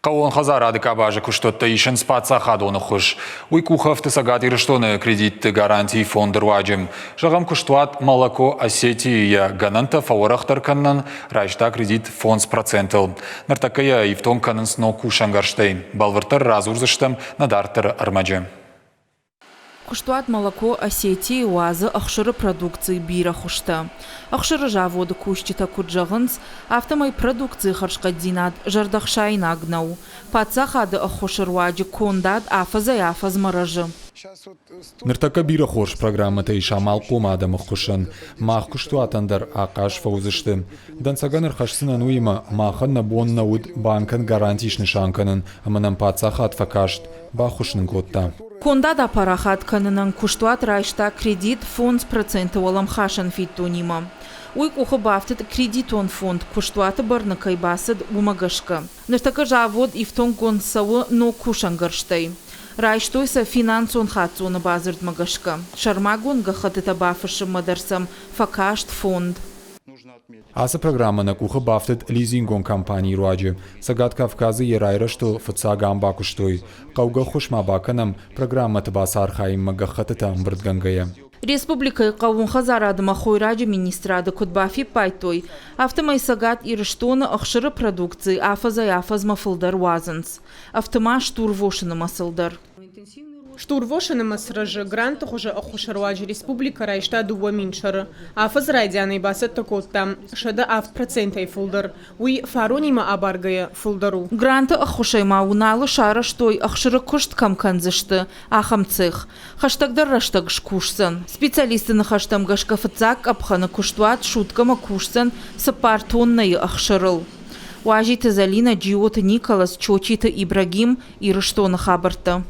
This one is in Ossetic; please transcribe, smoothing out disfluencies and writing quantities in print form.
Хъӕууон хӕдзарады къабазы куыстуӕттӕ исынц паддзахадон ӕххуыс. Уый къухы ӕфты Цӕгат Ирыстоны кредитты гарантийы фонды руаджы. Зӕгъӕм, куыстуат «Молоко Осетии» йӕ гӕнӕнтӕ фӕуӕрӕхдӕр кӕнынӕн райста кредит 5 процентыл. Ныртӕккӕ йӕ ифтонг кӕнынц ног кусӕнгӕрзтӕй. Бӕлвырддӕр радзурдзыстӕм нӕ дарддӕры ӕрмӕджы. Куыстуат «Молоко Осетии» уадзы ӕхсыры продукцийы бирӕ хуызтӕ. Ӕхсыры заводы кусджытӕ куыд зӕгъынц, афтӕмӕй продукцийы хӕрзхъӕддзинад зӕрдӕхсаинаг нӕу. Паддзахады ӕххуысы руаджы кондад афӕдзӕй-афӕдзмӕ рӕзы. Ныртӕккӕ бирӕ хорз программӕтӕ ис амалхъом адӕмы ххуысӕн. Мах куыстуатӕн дӕр ахъаз фӕуыдзысты. Дӕнцӕгӕн ӕрхӕсдзынӕн уыимӕ, махӕн нӕ бон нӕ уыд банкӕн гаранти снысан кӕнын, ӕмӕ нӕм паддзахад фӕкаст, баххуыс нын кодта. Кондад апарахат кӕнынӕн куыстуат райста кредит 5 проценты уӕлӕмхасӕн фиддонимӕ. Уый къухы бафтыд кредитон фонд куыстуаты бӕрны кӕй бацыд, уымӕ гӕсгӕ. Ныртӕккӕ завод ифтонггонд цӕуы ног кусӕнгӕрзтӕй. Райстой сӕ финансон хаццоны бадзырдмӕ гӕсгӕ. Сӕрмагонд гӕххӕттытӕ бафыссынмӕ дӕр сӕм фӕкаст фонд. Ацы программӕ нӕ къухы бафтыд лизингон компанийы руаджы. Цӕгат Кавказы йӕ райрӕзтыл фыццаг ам бакуыстой. Хъӕугӕ ӕххуыс ма бакӕнӕм программӕты бацархайынмӕ гӕххӕттытӕ ӕмбырдгӕнгӕйӕ. Республикӕйы хъӕууон хӕдзарады ӕмӕ хойраджы министрады куыд бафиппайдтой, афтӕмӕй Цӕгат Ирыстоны ӕхсыры продукци афӕдзӕй-афӕдзмӕ фылдӕр уадзынц. Ӕфты ма стурвосы нымӕцыл дӕр. Стурвосы нымӕц рӕзы. Гранты хуызы ӕххуысы руаджы республикӕ райста 2000 сӕры. Афӕдзы райдианӕй бацӕттӕ кодтам 107 процентӕй фылдӕр. Уый фаронимӕ абаргӕйӕ фылдӕр у. Гранты ӕххуысӕй ма Уыналы сарӕзтой, ӕхсыры куыст кӕм кӕндзысты, ахӕм цех. Хӕстӕгдӕр рӕстӕг скусдзӕн. Специалистты ныхӕстӕм гӕсгӕ фыццаг къӕпхӕны куыстуат суткӕмӕ кусдзӕн 4 тоннӕйы ӕхсырыл. Уазиты Зӕлинӕ, Джиоты Николас, Чочиты Ибрагим, Ирыстоны хабӕрттӕ.